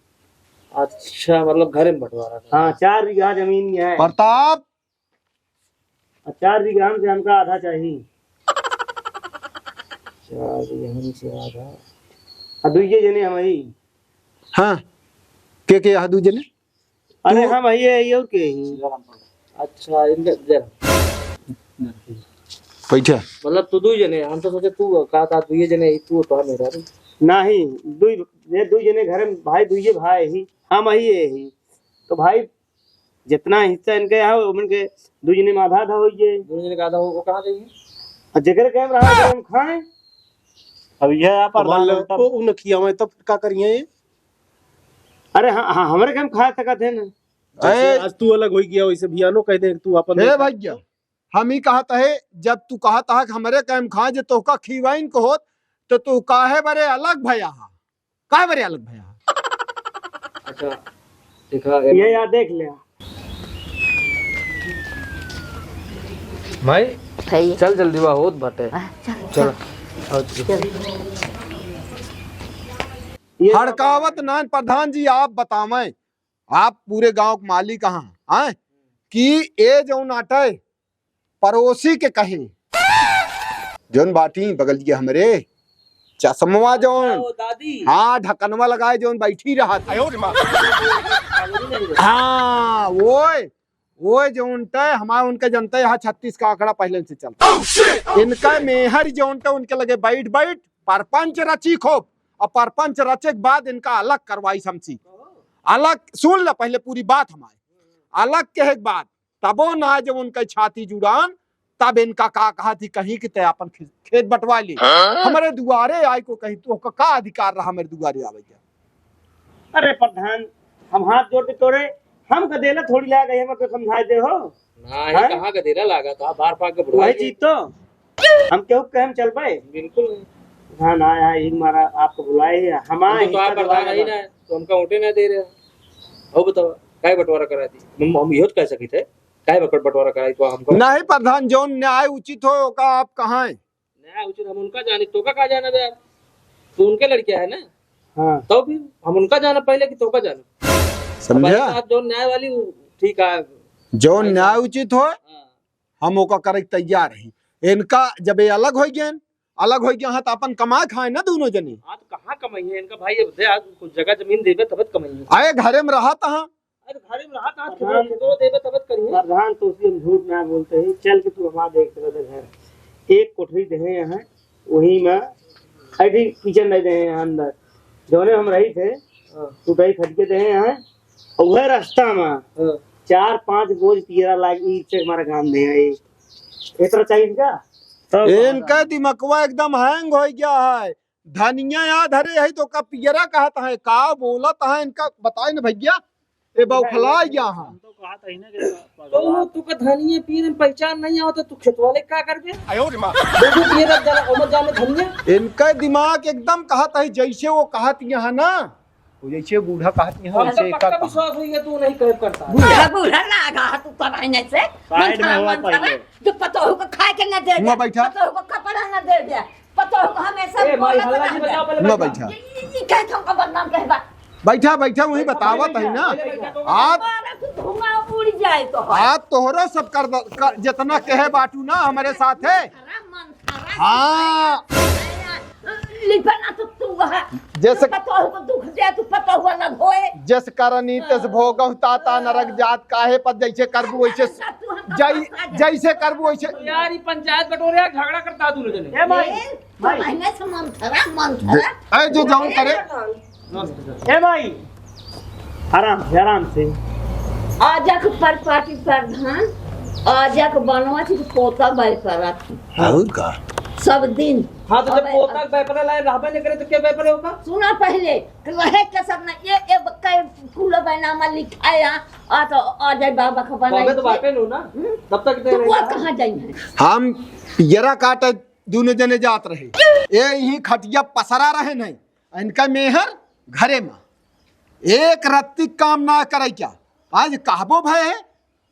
अच्छा, मतलब घरे में बंटवारा करना। हाँ, चार बीघा जमीन है। प्रताप। और चार बीघा से हमका आधा चाहिए। चार बीघा से आधा। और दुइये जने हम ही। हाँ, के के यहाँ दुइ जने? अरे तू हम ही है, ये और के ही? अच्छा, इनका जरा। बैठा। मतलब तू दुइ जने, हम तो सोचे तू का, का दुइये जने ही, तू तो हम ही। नहीं, दुइ, ये दुइ जने घर में भाई, दुइये भाई ही, हम ही है ही। तो भाई जितना हिस्सा इनके यहाँ, उनके दुइ जने में आधा आधा होइए। दुइ जने का आधा हो, वो कहाँ जाइए? और जेकरे के हम रहा, हम खाएं। अब ये यहाँ पर अब मान लो, उल्टा वो उन खियावे, तब का करिए? अरे हाँ, हाँ, हमरे के हम खा सकत है ना। जैसे ए, आज तू अलग हो गया, वैसे भियानो कह दे, तू अपन ए देख। भैया, हम ही कहत है, जब तू कहत है कि हमरे के हम खाए, जे तोहका खिवाइन को होत, तो तू काहे बरे अलग भया हा? काहे बरे अलग भया हा? अच्छा, देखा, ये यार देख ले। माई, भैया। चल जल्दी बा, होत बाटे। हाँ, चल, चल। चल। आओ, चल। चल। ये हड़कावत नान प्रधान जी, आप बतावें, आप पूरे गांव के मालिक हैं, हैं? कि ए जौन आटे, पड़ोसी के कहे, जौन बाटी बगलिया हमरे, चश्मवा जौन, ओ दादी। हाँ, ढकनवा लगाए जौन बैठी रहत। आयो रे माँ। हाँ, ओए, ओए जौन ते, हमार उनके जनते, यहाँ छत्तीस का आंकड़ा पहले से चलता। Oh, shit! इनका मेहर जौन ते, उनके लगे बैठ बैठ परपंच रची खूब, और परपंच रचे के बाद इनका अलग करवाई समसी। अलग सुन ले पहले पूरी बात हमारी। अलग कहे के बाद तबो ना, जब उनका छाती जुड़ान, तब इनका का कहा थी, कहीं कि ते अपन खे-, खेत बंटवा ले। हाँ? हमारे दुआरे आई को कहीं, तो का, का अधिकार रहा हमारे दुआरे आवे के? अरे प्रधान, हम हाथ जोड़ के तोरे, हम का देला थोड़ी लाग है, हम तो समझाए दे हो। ना, ये हैं? कहाँ का देला लागा था, बार बार के वही बुढ़वा चीज तो, हम केहू के कहे हम चल पाए? बिल्कुल नहीं। प्रधान आया, एक मारा आपको बुलाए, हम आए, हम तो हिस्सा प्रधान देवाला ही बा। ना है, तो हमका वोटे ना दे रहे। अब बताओ, काय बंटवारा करा दी? हम, हम इहो तो कह सकी थे, काहे बकट बंटवारा कराई तो हमको? नहीं प्रधान, जौन न्याय उचित हो, ओका आप कहाँ है? न्याय उचित हम उनका जाने, तोका का जाना बे यार? तू उनके लड़किया है ना? हाँ। तो फिर हम उनका जाना पहले कि तोका जाना? समझा? हमारे साथ जौन न्याय वाली, वो ठीक है। जौन ऐसा। न्याय उचित हो, हाँ। हम ओका करे के तैयार ही। इनका जब ये अलग हो गए, अलग हो गया है तो अपन कमा खाए ना दोनों जने। हाँ, तो कहाँ कमाई है इनका भाई? अब दे, आज कुछ जगह जमीन देबे तब तो कमाई है। आए घरे में रहत हाँ। अरे घरे में रहत हाँ, प्रधान, खेतो देबे तब तो करिए। प्रधान तो उसी हम झूठ ना बोलते ही, चल के तू हमारा देख सकत है घर। एक कोठरी देहे हैं, वही में अभी किचन नहीं देहे हैं अंदर। जौने हम रही थे, हाँ। टूटाई खटके देहे हैं, और वह रास्ता में हाँ। चार पाँच बोझ पियरा लाग ईंट से हमारा काम देहे हैं। ये तरह चाहिए क्या? तब इनका दिमकवा एकदम हैंग हो गया है। धनिया याद हरे है तो का पियरा कहत है, का बोलत है इनका बताए न भैया। ए बौखला गया है। हम तो कहत है ना कि तो वो तू का धनिया पियरे में पहचान नहीं आवत, तू खेत वाले का करबे? आयो रे माँ। देखो पियरा जरा ओमर जामे धनिया। इनका दिमाग एकदम कहत है जैसे वो कहत यहाँ ना, वो जैसे बूढ़ा कहत यहाँ हम तो वैसे पक्का का विश्वास हुई है तू नहीं कहे करता। बूढ़ा बूढ़ा लागा तू तब आने से। साइड में हुआ पहले। जो पतोह को खाए के ना दे दे, हुआ बैठा। पतोह को कपड़ा ना दे दे, पतोह को हमेशा ए, भाई, बोलत हल्ला ना जी दे। बताओ, पहले हुआ बैठा। बैठा। ये, ये, ये कहे तो हमको बदनाम कहे बा। बैठा, बैठा, वहीं बतावत है ना। पहले बैठा तो आप मारा तो धुआं उड़ जाए तो। आप तोहरो सब कर, कर, जितना कहे बाटू ना हमारे साथ है। खराब मन, खराब हाँ। मन। लिपना तो तू है। जैसे पतोह को दुख दे, तू पतोह अलग होए। जस करनी तस भोगहु ताता नरक जात, काहे पर जैसे करबू वैसे, जै-, जैसे करबू वैसे। यार, ये पंचायत बटोरे यार, झगड़ा करता तू लोग जने। ए माई, ए, माई। महीने से मन खराब, मन खराब। ए, जो जौन करे। ए माई, आराम से, आराम से। आजक परपाटी प्रधान, आजक बनवा थी पोता बाई परत। और का? सब दिन। हाँ, तो जब अबे, पोता अब के व्यापार लाए रहबे नहीं करे, तो क्या व्यापार होगा? सुना पहले, रहे के सब ना, ये, ये कई फूल बैनामा लिखाया, आ तो आ जाए बाबा का बना तबे तो के। बापे लो ना, हम्म? तब तक दे तो रहे वो हैं। कहाँ जाई हैं? हम पियरा काटे दोनों जने जात रहे, ये यहीं खटिया पसरा रहे नहीं, इनका मेहर घरे में, एक रत्ती काम ना करे क्या? आज कहबो भय है,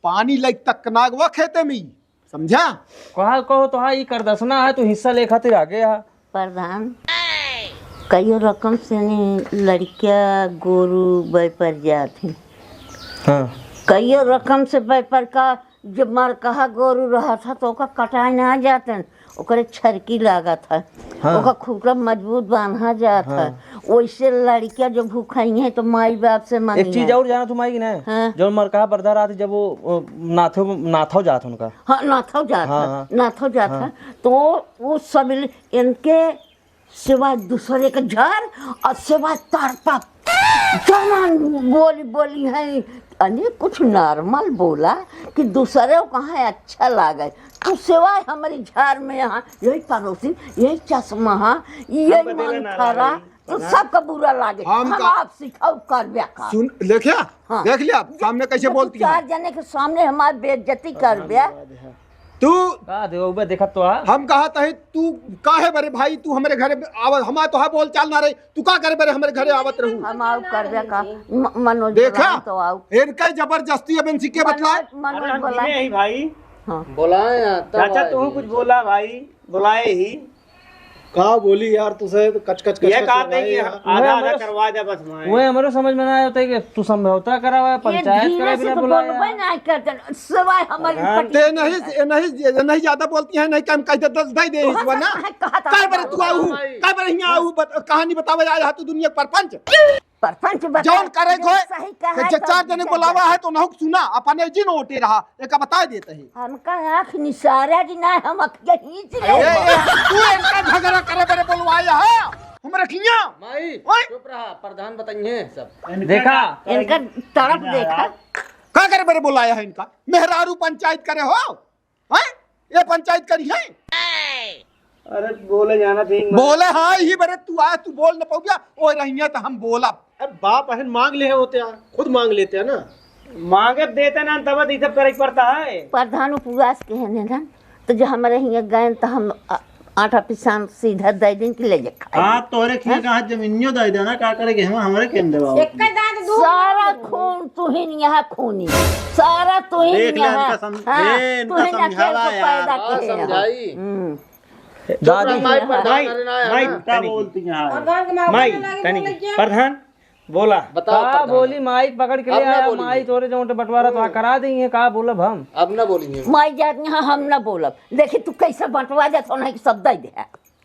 पानी लाइक तक नागवा खेते में ही। समझा? कहा कहो तो हाँ, ई करदसना है, तू हिस्सा ले खातिर आगे हा। प्रधान, कइयो रकम से नहीं लड़किया गोरू व्यापार जात है। हाँ। कइयो रकम से व्यापार का, जब मरकहा गोरू रहत है तो ओका कटाए ना जात है, ओकरे छरकी लागत है, हाँ। ओका खूटा मजबूत बांधा जात है। हाँ। वैसे लड़किया जो भूखाई है तो माई बाप से मांगी एक चीज है। और जाना तुम आई कि नहीं? हाँ। जब मरकहा बरधा रहत है, जब वो, वो नाथो नाथो जात उनका। हाँ, नाथो जात हाँ, है, हाँ। नाथो जात हाँ। है। तो वो सब इनके सिवाय दूसरे के झार और सिवाय तार पर जवान बोली बोली है। अरे कुछ normal बोला कि दूसरे को कहाँ अच्छा लागे। तू सिवाय हमारी झार में यहाँ यही पड़ोसी, यही चश्मा, हाँ, यही हम बदले ना मंथरा, लागे। तो सबका बुरा लागे। हम हम का आप सिखाऊ कर ब्या का। सुन, देखा? हाँ। देख लिया, सामने कैसे तू बोलती है। चार जने के सामने हमारी बेइज्जती कर ब्या। तू का देव उबे देखत तो आ। हम कहा तही, तू काहे बरे भाई, तू हमरे घरे आवा, हमार तोहार बोल चाल ना रही, तू का करे बरे हमरे घरे आवत रहू? हम आउ करबे का, म-, मनोज देखा? बुलाए तो आउ। इनका जबरदस्ती अब इनसे के बतलाए? मनोज, मनोज अरे हम बुलाए। दिने ही भाई। हाँ। बुलाए हैं, तब चाचा, आए तू हैं। कुछ बोला भाई, बुलाए ही। का बोली यार, तुसे तो कच, कच, कच, ये कच कहा थे लगाए कि यार। आधा, वह आधा हमारे करवा दे बस माए। वह हमारे समझ में ना आया होता है कि तू समझौता करावा, ये पंचायत धीरे करे से बिना तो बुलाया। बोलबे ना करते, सिवाय हमारी हाँ। पटी ते नहीं, ये नहीं, ये नहीं ज्यादा बोलती है, नहीं कम कह दे, दस दे दे इस बार ना। कहा था, कहा था। काय बार तू आऊ, काय बार यहाँ आऊ, बत-, कहानी बतावे आया तू दुनिया के परपंच। परपंच बता, जौन करे जो को सही कहा है, जे तो चार जने दिया बोलावा जाए। है तो नहुक सुना, अपने जिन ओटे रहा, एका बता देते हैं। हमका आँख निसारा जी ना, हम अखिया खींच ए, ले। ए, तू इनका झगड़ा करे बरे बोलवाया है, हमरे खिया। माई, ओए। चुप रहा, प्रधान बताइए सब। देखा? इनका तरफ देखा। का करे बरे बोलाया है इनका? मेहरारू पंचायत करे हो? हैं? ये पंचायत करी है? अरे बोले जाना थे, बोले हाँ, ही बरे तू आया, तू बोल न पउबिया, ओए रहिया तो हम बोला। अरे बाप अहन मांग ले होते यार, खुद मांग लेते हैं ना। मांगे देते ना, तब ई सब करे के पड़ता है। प्रधान उपवास के है ना, तो जो हमारे हियाँ गए तो हम आ-, आटा पिसान सीधा दे दिन के ले जा खाए। हाँ, तोरे खिया हैं? कहाँ जमीनियो दे देना, का करे के हम हमरे के अंदर बाबू। एक का दांत दू सारा खून तुहिन यहाँ खूनी, सारा तुहिन देख ले, यहाँ, इनका सम-, हाँ, ए, इनका तुहिन अकेल समझावा को यार। पैदा हाँ, किए हैं। समझाई। हम्म। चुप रह, दादी। माई प्रधान, माई, अरे ना, माई, ना। का बोलती यहाँ? प्रधान के माँ माई, बोलने लगे, तनी, बोले क्या? प्रधान, बोला। बताओ, का प्रधान। बोली, माइक पकड़ के ले अब ना आया, बोलिए। माई तोरे जो बंटवारा तो हम्म। करा देंगे, का बोलब हम? अब ना बोलिए। माई जात यहाँ हम ना बोलब। देखी तू कैसे बंटवा जात हो, नहीं सब दे दे।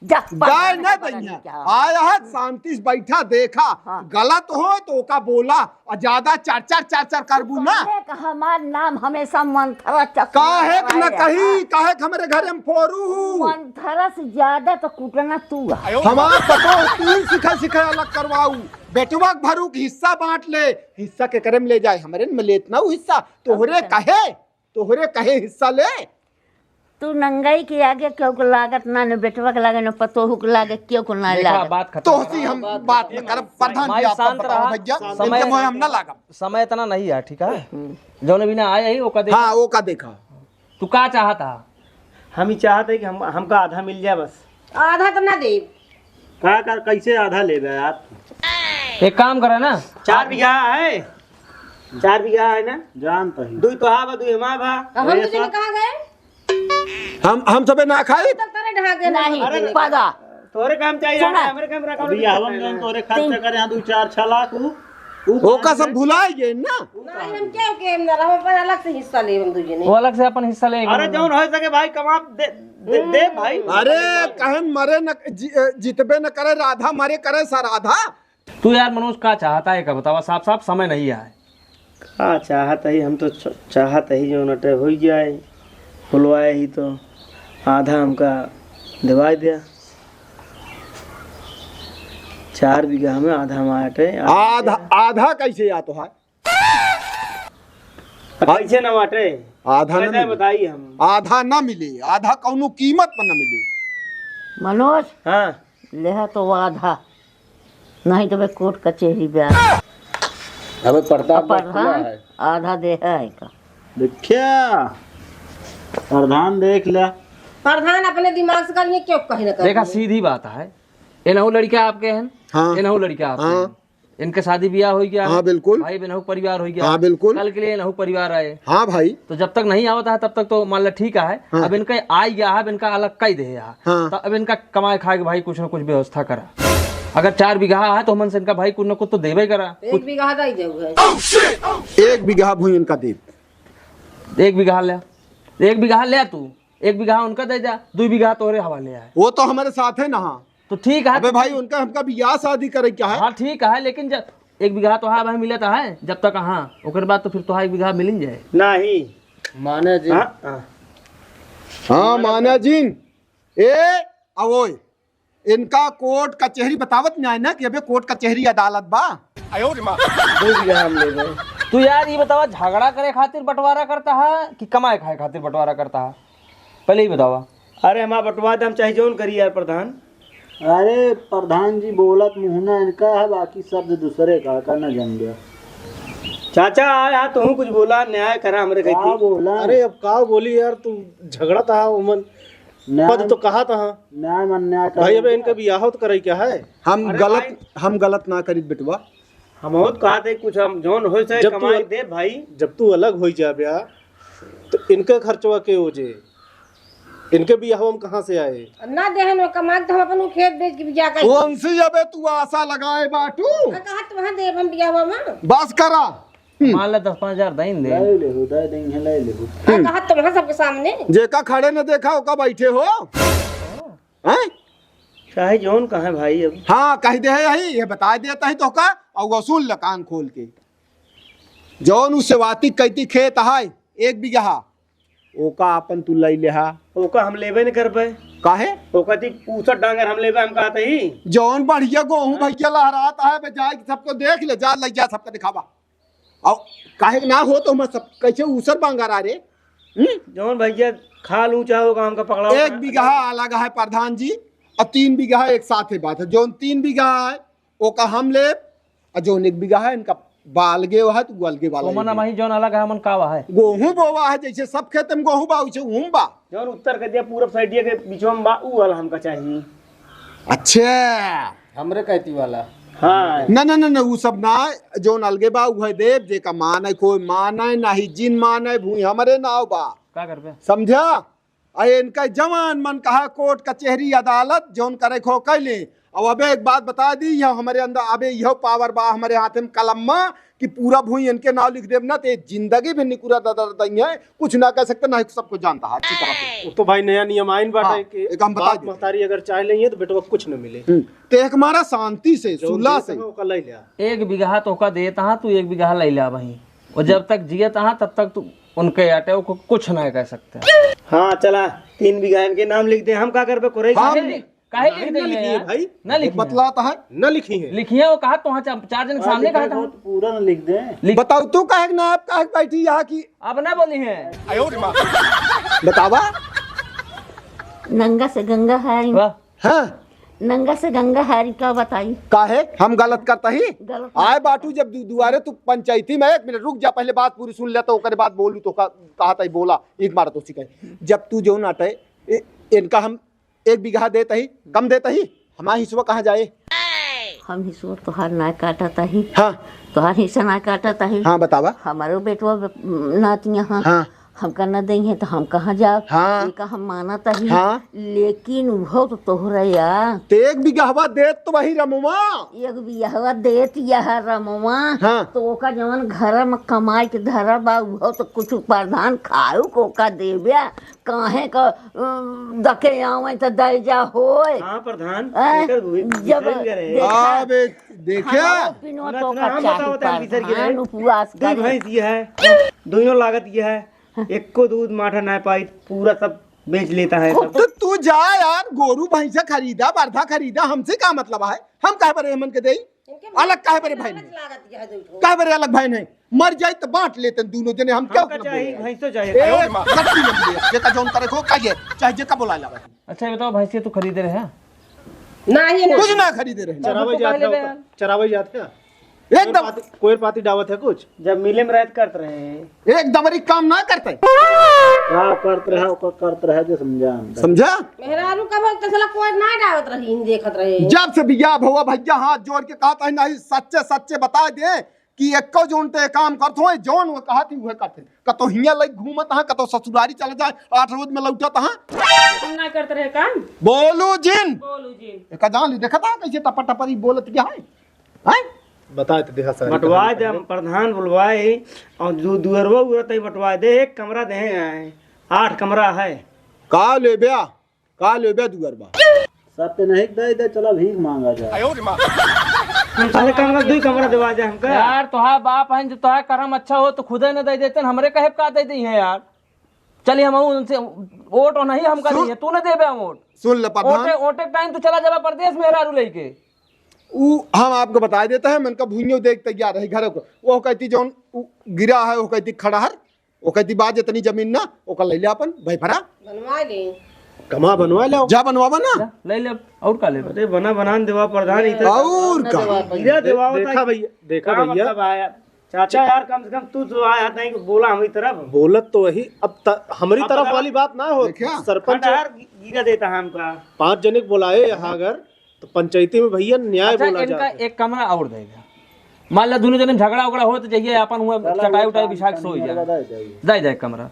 जा, जाए प्रधान ना के बगल दैया। में क्या? आया है, शांति से बैठा, देखा, हाँ। गलत हो तो ओका बोला, और ज्यादा चार चार, चार चार करबू ना। काहे क हमार नाम हमेशा मंथरा चश्मा काहे क न लगाए कही, रहा? काहे क हमरे घरे में फोरू हूँ? मंथरा से ज्यादा तो कुटना तू है। हमार पतो तू ही सिखा सिखा अलग करवाऊ। बेटवा के भरू के हिस्सा बांट ले, हिस्सा के करे में ले जाए, हमरे में लेत ना उ हिस्सा, तोहरे अच्छा। कहे, तोहरे कहे हिस्सा ले। तू नंगई के आगे केहू के लागत ना, न बेटवा के लागे, न पतोहू के लागे, केहू के ना देखा, लागे। बात खत्म तोहसी करा। हम बात बात न करब, प्रधान जी माई आप शांत बताओ रहा, भैया, समय इनके मुँहे हम ना लागब। समय इतना नहीं है, ठीक है? हम्म। जौन बिना आए ही, ओका देखा। हाँ, ओका देखा। तू का चाहत हा? हम ही चाहत है कि हम, हमका आधा मिल जाए बस। आधा तो ना देब। का कर, कैसे आधा लेबे यार? एक काम करे ना। चार बीघा है, चार बीघा है ना? जानता ही। दुई तोहा बा, दुई हमार बा। अब हम अरे दुई जने साहब। कहाँ गए? हम, हम सबे ना खाई। तब तोरे ढाके ना नहीं, अरे पदा। तोरे काम चाहिए, सुना। हमरे काम रखा अभी नहीं। हम जौन तोरे खर्चा तीन। करे, हाँ, दुई चार छह लाख उ, उ ओका सब भुलाई गए ना। नहीं, हम क्या के हम ना, हम अपन अलग से हिस्सा लेब हम दुई जने। वो अलग से अपन हिस्सा लेंगे। अरे जौन हो सके भाई, कमा दे, दे, दे भाई। अरे कहन मरे न जि-, जितबे न करे राधा, मरे करे सराधा। तू यार मनोज का चाहता है, का बतावा साफ साफ, समय नहीं है। का चाहत है, हम तो च-, चाहत है जौन अटे हो जाए, खुलवाए ही तो आधा हमका दिवाई दे। चार बीघा में आधा हमार अटे, आधा आधा, आधा कैसे या तो है? कैसे ना बाटे? आधा ना कैसे मिले। बताई हम? आधा ना मिले, आधा कौनो कीमत पर ना मिले। मनोज, हाँ। लेहा तो आधा, नहीं तो बे कोर्ट कचेहरी बे। अबे प्रताप अब बा खुला प्रधान है। आधा दे है का? देखिया, प्रधान देख लिया। प्रधान अपने दिमाग से करिए, क्यों कहीं ना करिए। देखा, सीधी बात है, एनहु लड़का आपके हैं, हाँ। एनहु लड़का आपके हाँ। हैं। इनके शादी ब्याह होइ गया है। हाँ, बिल्कुल। भाई बहनों का परिवार होइ गया। हाँ, बिल्कुल। कल के लिए इनहू परिवार आए। हाँ भाई। तो जब तक नहीं आवत है, तब तक तो मान ला ठीक है। हाँ। अब इनके आइ गया है, अब इनका अलग कइ दे है। हाँ। तो अब इनका कमाए खाए के भाई कुछ ना कुछ व्यवस्था करा। अगर चार बीघा है, तो हमन से इनका भाई कुछ ना कुछ तो देबे करा। एक बीघा दे जाऊ है। एक बीघा भूमि इनका दे। एक बीघा ले, एक बीघा ले तू, एक बीघा उनका दे जा, दुइ बीघा तोहरे हवाले है। वो तो हमरे साथ है ना। तो ठीक है। अबे भाई, उनका हमका बियाह शादी करे क्या है? हाँ, ठीक है, लेकिन जब एक बीघा तो हाँ भाई मिलत है, जब तक हाँ, ओकर बाद तो फिर तो हाँ एक बीघा मिल ही जाए। नहीं। माने जी। हाँ, हाँ। हाँ, माने जिन। ए, अवोय, इनका कोर्ट कचहरी बतावत न्याय ना कि अबे कोर्ट कचहरी अदालत बा। दो बीघा हम ले गए। तू यार ये बतावा, झगड़ा करे खातिर बंटवारा करता है कि कमाए खाए खातिर बंटवारा करता है? पहले ही बतावा। अरे हमारा बंटवा दे, हम चाहे जौन करी यार प्रधान। अरे प्रधान जी, बोलत मुँह ना इनका है, बाकी शब्द दूसरे का, का ना जान गया। चाचा, आ, आ, तू कुछ बोला, न्याय करा हमरे का खातिर। बोला? अरे अब का बोली यार, तू झगड़ा था उमन। न्याय पद तो कहा था। न्याय में अन्याय भाई, करा अबे गया। इनका बियाह तो करे क्या है? हम अरे गलत, भाई। हम गलत ना करीत बेटवा। हम बहुत कहा थे कुछ, हम जौन होय से जब तू कमाई अल-, दे भाई। जब तू अलग होई जाब्या, तो इनका खर्चवा के हो जे? इनके बियाहवा में कहाँ से आए? ना देहन वो कमाई, तो हम अपन वो खेत बेच के बियाह कर वो अंशी, अबे तू आशा लगाए बाटू। आ, कहा तो वहाँ देब हम बियाहवा में। बस करा। हम्म। मान ले दस पाँच हजार दइन दे। ले ले हो, दे देंगे, ले ले हो। आ, कहा तो वहाँ सबके सामने। जेका खड़े न देखा, ओका बैठे हो। हैं? चाहे जौन कहे भाई अब। हाँ, कह दे है यही, ये बता देता है तो का, और वसूल ल कान खोल के। जौन उ सेवाती कैती खेत है, एक बीघा, ओका आपन तू लई लेहा। ओका हम लेबे न करबे। काहे? ओका ती पूछत डांगर हम लेबे, हम कहत ही। जौन बढ़िया गोहूं भैया लहरात है, बे जाए सबको देख ले, जा लई जा सबको दिखावा। और काहे के ना हो तो हम सब कैसे ऊसर बांगर आ रे? हम्म? जौन भैया खा लूं चाहे ओका हमका पकड़ाओ। एक बीघा अलग है प्रधान जी, और तीन बीघा एक साथ है बात है। जौन तीन बीघा है, ओका हम लेब, आ जौन एक बीघा है, इनका बालगे है, तो गोलगे वाला ओमन ही। अबही जौन अलग है, ओमन का है? गोहूं बोवा है, जैसे सब खेत में गोहूं बा, वैसे उहूं बा। जौन उत्तर के दिया, पूरब साइडिया के बीचवा में बा, उ वाला हमका चाहिए। अच्छा। हमरे कहती वाला। हाँ। ना, ना, ना, ना, उ सब ना, जौन अलगे बा, उहे देब, जेका माने कोई माने, नाही जिन माने, भूमि हमरे नाव बा। का करबे? समझा? आ इनका जवान मन कहा कोर्ट कचहरी अदालत जौन करे खो कैले। अब अबे एक बात बता दी, यह हमरे अंदर अबे यह पावर बा हमरे हाथ में कलम में कि पूरा भूमि इनके नाव लिख देब ना, ते जिंदगी भी निकुरा ददर दई है, कुछ ना कह सकते, ना ही सबको जानता है अच्छी तरह से। वो तो भाई नया नियम आइन बाटे हाँ, कि एक हम बता बाप देते। महतारी अगर चाह लेंगे तो बेटवा कुछ न मिले। हम्म, ते एक मारा शांति से, जौन सुलह देत से। है, ओका ले लिया। एक बीघा तो ओका देत हा, तू एक बीघा ले लिया भाई। और जब तक जियत हा, तब तक तू उनके आटे को कुछ ना कह सकते। हाँ, चला, तीन बीघा इनके नाम लिख दे, हम का करबे, कोरे काहे काहे लिख, काहे लिख नहीं, देंगे ना लिखी है यार? भाई। ना लिखी है। बतलाता है। ना लिखी है। लिखी है, वो कहा तो हाँ, चार, चार जन के हाँ, सामने लिख कहा दे, था। बहुत पूरा ना लिख दे। लिख- बताओ तू काहे ना, आप काहे बैठी यहाँ की? अब ना बोली है। बतावा। नंगा से गंगा हारी। वाह। हाँ। नंगा से गंगा हारी का बताई? काहे? हम गलत करता ही? गलत आए बाटू जब दु-, दुआरे तू पंचायती में, एक मिनट रुक जा, पहले बात पूरी सुन ले तो ओकरे बाद बोलू तो का, कहा था बोला, एक बार तो सिखाई। जब तू जो नाटे, ए-, इनका हम एक बीघा देता ही, कम देता ही, हमारा हिस्सा कहाँ जाए? हम हिस्सा तोहार ना काटता ही। हाँ। तोहार हिस्सा ना काटता ही। हाँ, बतावा। हमारो बेटवा ब-, नातिया हाँ। हाँ। हमका न देंगे तो हम कहाँ जाब? हाँ। इनका हम मानता ही। हाँ। लेकिन उहो तो तोहरा या। ते एक बीघा देत तो वही रमुआ। एक बीघा देत यह रमुआ। हाँ। तो ओका जवन घर में कमाई के धरा बा, उहो तो कुछ प्रधान खाऊ को का देब्या। काहे का, अम, दके आवे त दे जा होय। हाँ, प्रधान, हैं? एकर भी जब बिसर गए रहे। देखा, हाँ, बे, देखा। खाना पीना सुना, तो सुना, का हम चाही बताओ, बताओ, बिसर गए रहे। प्रधान, उपवास दू करे। भैंस ये है, दोनों लागत ये है, एको दूध माठा ना पाई, पूरा सब बेच लेता है सब। तो तू जा यार, गोरू भैंसा खरीदा, बरधा खरीदा, हमसे का मतलब है? हम काहे बरे हमन के देई? इनके अलग काहे बरे भाई लालच नहीं? लागत यह दो ठो। काहे बरे अलग भाई नहीं? मर जाई तो बांट लेते हैं दोनों जने, हम क्या हमका उतना चाहिए, बोले? भैंसो चाहिए। ए, गलती नहीं है। जेका जौन करे खो, कहिए, चाहे जेका बोला लावे। अच्छा, ये बताओ, भैंसिया तू खरीदे रहे हैं? ना, ये ना। कुछ ना खरीदे रहे। चरावे तब तो जात पहले है, बे- चरावे जात है। एकदम। कोयर पाती, कोयर पाती डावत है कुछ। जब मिले में रहत करत रहे। एक दबरी काम ना करते। का करत रहे, ओकर करत रहे, जो समझा हम। समझा? मेहरारू कबो तसला कोयर ना डावत रही, देखत रहे। जब से बियाह भवा भैया हाथ जोड़ के कहत है, नहीं, सच्चे सच्चे बताइ दे कि एक्को जौन ते काम करत हो, जौन वो कहत ही, उहे करत है। कतो हियाँ लइके घूमत हाँ, कतो ससुरारी चला जाए, आठ रोज में लौटत हाँ। हम ना करत रहे काम। बोलू जिन। बोलू जिन। एका जान ली, देखत हाँ कैसे टपर टपर ही बोलत क्या है? हैं? बताए तो देखा सारी बंटवाए कहानी दे, हम प्रधान बुलवाए और दु-, दुअरवा उअरवा तई बंटवाए दे, एक कमरा दे आए, आठ कमरा है। का लेब्या? का लेब्या दुअरवा? सब पे नहीं दे दे, चला भीख मांगा जाए। अरे कमरा, दुई कमरा देवा जाए हमका। यार, तोहार बाप है, जो तोहार करम अच्छा हो तो खुदे न दे देते, हमरे कहे का दे दी है यार। चलिए हम उनसे वोट नहीं हमका सुन, नहीं है, तू न देबे हम वोट। सुन ले प्रधान। ओटे, ओटे टाइम तू चला जाबा परदेश मेहरारू लेके। ऊ हम आपको बताइ देता है, मन का भुइयों देख तैयार है घर को। वो कहती जौन ऊ गिरा है, वो कहती खड़हर, वो कहती बा जितनी जमीन ना, ओका ले ले अपन भाई भरा। बनवा ले। कमा बनवा ले। जा बनवावा ना। जा, ले ले, और का लेबे? अरे बना बनान देवा प्रधान, इधर और का? गिरा देवा, देखा भैया, देखा का भैया। मतलब आया? चाचा यार, कम से कम तू तो आया था कि बोला हमारी तरफ। बोलत तो वही, अब त-, हमारी अब तरफ बतावा। वाली बात ना हो, देखा? सरपंच खंडहर गिरा देता है हमका। पाँच जने के बोलाए यहाँ अगर, तो पंचायती में भैया न्याय अच्छा, बोला इनका जाता है। एक कमरा और दे दे। मान ला दोनों जने में झगड़ा उगड़ा हो तो जाइए अपन हुआ चला, चटाई वो उटाई काम बिछा के करने सोई वाला जाए। बताए जाइए। दे दे कमरा।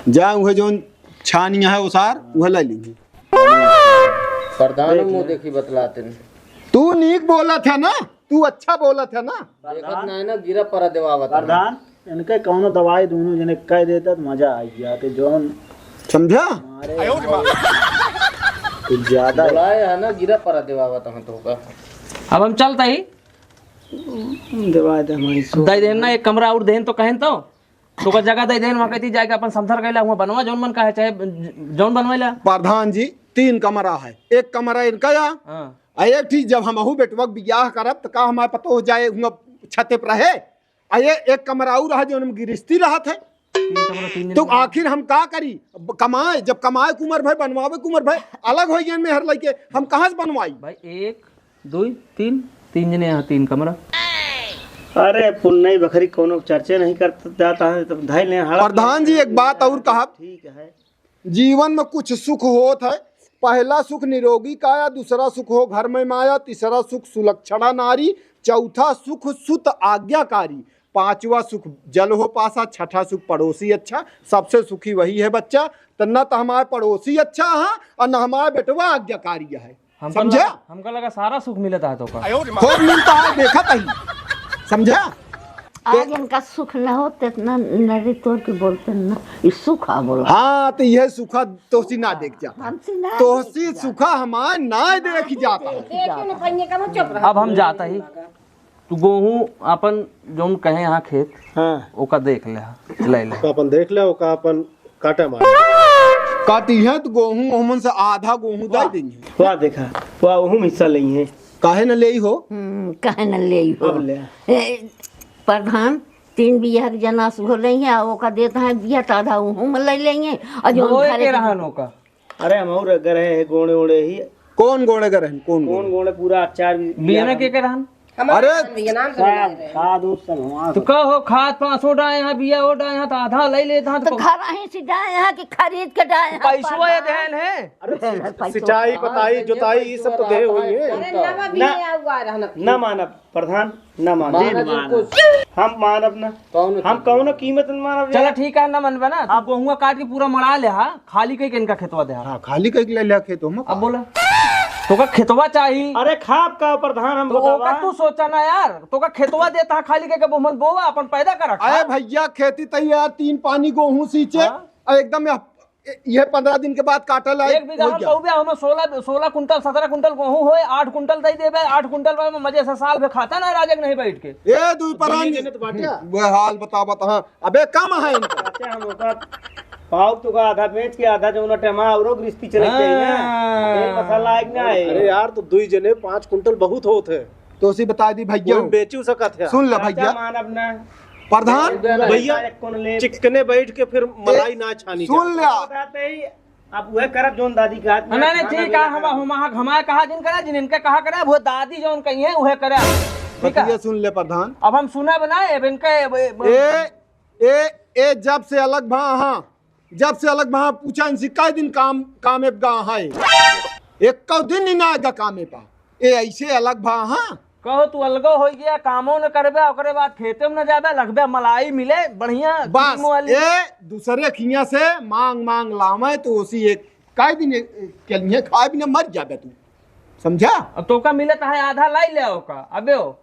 जा उहे जौन छानिया है उसार, उहे ले लीजिए। प्रधान देख मुंह ले। देखी बतलाते नहीं। तू नीक बोलत है ना, तू अच्छा बोलत है ना। देखत ना है ना, गिरा परा देवावत है। प्रधान, इनके कौनो दवाई दोनों जने कह देता तो मजा आ गया कि जौन समझा? मारे कुछ ज्यादा बोलाए है ना, गिरा परा देवावत है तो का। अब हम चलता ही। देवा दे हमारी सो। दे देन ना, एक कमरा और देन तो कहेन तो। तो का जगह दे देन, वहाँ कहती जाके अपन समथर कैला, वहाँ बनवा जौन मन का है, चाहे जौन बनवेला। प्रधान जी, तीन कमरा है, एक कमरा इनका या, हाँ। आ एक चीज, जब हमहू बेटवा के बियाह करब, त का हमारे पतो हो जाए, हुआ छते पर रहे, आ ये एक कमरा और रहा, जो हम गिरस्ती रहत है। तीन कमरा, तीन जने तो में। आखिर हम का करी? अब कमाए, जब कमाए के उमर भय, बनवावे के उमर भय, अलग हो गए मेहर लइके, हम कहाँ से बनवाई? भाई, एक, दुई, तीन, तीन जने यहाँ, तीन कमरा। अरे पुन्नई बखरी कौनो चर्चे नहीं करत जाता है, तब धैल ने हड़प प्रधान जी, एक बात और कहा। ठीक है। जीवन में कुछ सुख होत है। पहला सुख निरोगी काया, दूसरा सुख हो घर में माया, तीसरा सुख सुलक्षणा नारी, चौथा सुख सुत आज्ञाकारी, पांचवा सुख जल हो पासा, छठा सुख पड़ोसी अच्छा, सबसे सुखी वही है बच्चा। त न त हमारे पड़ोसी अच्छा है और न हमारे बेटवा आज्ञाकारी है। हमका समझा? लगा, हमका लगा सारा सुख मिलता है तो का? खूब मिलता है, देखा तही। समझा? आज इनका सुख न हो, तो इतना नरी तोड़ के बोलते न, ये सुखा बोला। हाँ, तो यह सुखा तोसी ना देख जाता। हमसे ना तोसी देख जाता। सुखा हमार ना देख जाता। देखियो ना, भैया का मुँह चुप रहा। अब हम जाता ही। तू गोहूँ अपन जौन कहे यहाँ खेत, हाँ। ओका देख ले, ले ले। ओका अपन देख ले, ओका अपन काटा मार। काटी है तो गोहूँ, ओहमन से आधा गोहूँ दे वाह। देंगे। वाह, देखा, वाह, ओहू में हिस्सा लेई है। काहे न लेई हो? हम्म, काहे न लेई हो? अब ले। ए, प्रधान, तीन बियाह के जनास हो लेई है, आ ओका देत है बियाह, त आधा ओहू में ले लेई है, और जौन बोए घरे के के रहन ओका। अरे, हम और अगर है, गोड़े ओड़े ही। कौन गोड़े के रहन? कौन कौन गोड़े? गोड़े पूरा अचार भी बियाह के के रहन? हमारे अरे! नाम भी ये नाम से मिला रहे हैं। खाद उद सब हमारा तो सब। का हो, खाद पाँच सौ डाए हैं, बिया वो डाए हैं, तो आधा ले लेता है, तो तो घर ही से डाए हैं कि खरीद के डाए हैं, पैसवा ये प्रधान? देन है। अरे, पैसवा। सिंचाई, हाँ, पताई, ये जोताई, ये पैसवा सब तो दे रहा हुई है। है। अरे, नवा ना, बिया हुआ रहना। ना मानब, प्रधान, ना मानब। माना जी मानब। कुछ। हम मानब ना। कौनो हम चीज कौनो नहीं। कीमत न मानब चला यार। ठीक है, ना मनबे ना, तू गोहुआ काट के पूरा मड़ा ले, हाँ, खाली कई के इनका खेतवा दे, हाँ। हाँ, खाली कई के ले ले खेत हम। अब बोला, तोका खेतवा चाही। अरे खाब का प्रधान हम तो बतावा। ओका तू सोचा ना यार, तोका खेतवा देता है खाली कई के, बोहमन बोवा, अपन पैदा कर रखा। अरे भैया, खेती तैयार, तीन पानी गोहूं सींचे, हाँ। और एकदम यह ए, ये पन्द्रह दिन के बाद काटे लायक एक बीघा हो हम गया। कहूँ बे, हमें सोलह, सोलह कुंटल, सत्रह कुंटल गोहूँ होए, आठ कुंटल दे देबे, आठ कुंटल में मजे से साल भर खाता ना राजे के नहीं बैठ के। ए, दुई परानी। दुनिया जने तो बाटे। वह हाल बतावत, हाँ। अबे, कम है इनका। अच्छा, हम ओकर पाव तो का आधा बेच के आधा जो ना टेमा औरो गृहस्थी चले जाए ना। हाँ। एक मसाला एक ना है। अरे यार, तो दुई जने पाँच कुंटल बहुत होत है। तो उसी बता दी भैया। वो बेचू सकत है। सुन ले चाचा भैया। मानब ना। प्रधान, भैया, एक कौन ले? चिकने बैठ के फिर मलाई ना छानी सुन जाए। ले। बताते ही अब वह करब जोन दादी का हाथ में नहीं, नहीं, खाना ठीक है, बेला हम, करब। हम, हम, हमारा कहा जिन करा, जिन इनका कहा करा, वो दादी जोन कही है, वह करा। ठीक है? बतिया सुन ले प्रधान। अब हम सुनब ना, अब इनका, अब, अब ए, ए, ए, जब से अलग भा, हाँ, जब से अलग भा, पूछा इनसे, कै दिन काम, काम एब गा है? एक्को दिन ही ना आएगा काम एब पा। ए, ऐसे अलग भा, हाँ। कहो तू अलगो होइ गया, कामो न करबे, ओकरे बाद खेते में न जाबे, लगबे मलाई मिले, बढ़िया बस, cream वाली। ए, दूसरे खिया से मांग, मांग लावे, तो उसी एक, कै दिन, ए, के लिए खाए बिना मर जाबे तू, समझा? अब तोका मिलत है, आधा लाई ले ओका, अबे ओ।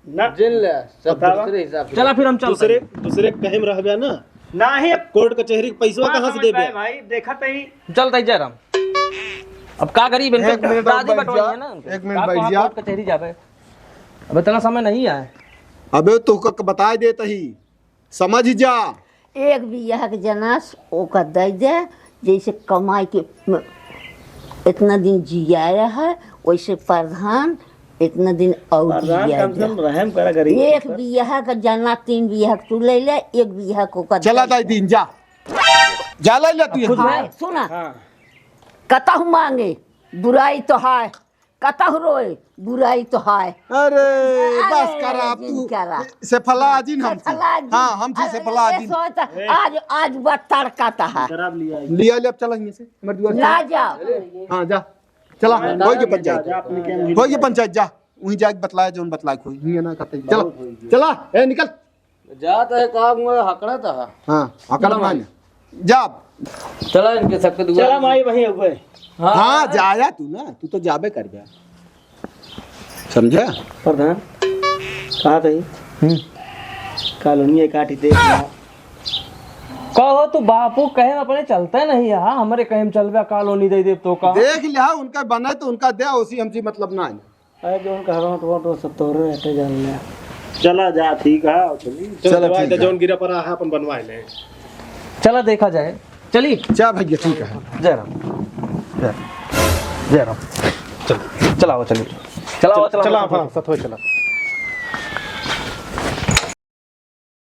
ना। जिन ले, सब बतावा। दूसरे हिसाब से। चला फिर हम चलते दूसरे, हैं। दूसरे कहे में रहबे ना। नाही। कोर्ट कचहरी के पैसवा बात कहाँ से समझ देबे? पाए भाई, देखा तही। चलते ही जयराम। अब का करी, इनके एक मिनट और दादी बैठ बटवाई जा, है ना। एक मिनट का बैठ कहाँ जा। कोर्ट कचहरी जाबे? अब इतना समय नहीं है। अबे तो क-, बताए देत ही, समझ जा। एक बियाह के जनास ओका दे दे, जैसे कमाई के म-, इतना दिन जियाया है, वैसे प्रधान इतना दिन और प्रधान जिया कम से जा। कम रहम करा गरीब एक पर। बियाह का जना, तीन बियाह के तू ले ले, एक बियाह को का चला दे दाई दे। दीन, जा। जा ले ले तू खुद यहाँ। हाँ, सुना। हाँ। कतहु मांगे, बुराई तो है, कतहु रोए, बुराई तो है। अरे, अरे, बस करा जिन तू। करा। से फला जिन हम से फला जिन। हाँ, हम से अरे, फला ये जिन। सोच, ए। आज, आज बा तड़का ता है। शराब लिया आई। लिया ले, अब चला यहाँ से, हमारे दुआर से। ना जाओ। हाँ, जा। चला, हाँ, होई के जा, पंचायत। जा, अपने क्या होई के पंचायत, जा। वहीं जाके बतलाए, जौन बतलाए कोई। हियाँ ना कहते। चला, बहुत होई गया। चला, ए, निकल। जात है, का हुआ, हकड़त है। हाँ, हकड़त चला माने। माई। जा। चला इनके सबके दुआर चला पे। माई, वहीं हुए। हाँ। हाँ, जाया तू ना, तू तो जाबे करबे। समझा? प्रधान, कहा तही? हम्म। कॉलोनी काटी दे। कहो तू बापू कहे में अपने चलते नहीं है, हमरे कहे में चलबे कॉलोनी दे देब तो का? देख लिहा, उनका बने तो उनका दे, उसी हमसे मतलब ना है। अरे जौन कह रहा हूँ तो, तो सब तोहरे रहते जान ले। चला जा, ठीक है, चली। चला, चला, ठीक है। जौन गिरा पड़ा है, अपन बनवाए ले। चला देखा जाए, चली। चल भैया, ठीक है। जय राम। जय, जय राम। चल, चलाओ, चलिए। चलाओ, चल, चलाओ, चला, चलाओ। हाँ, सत हो चला।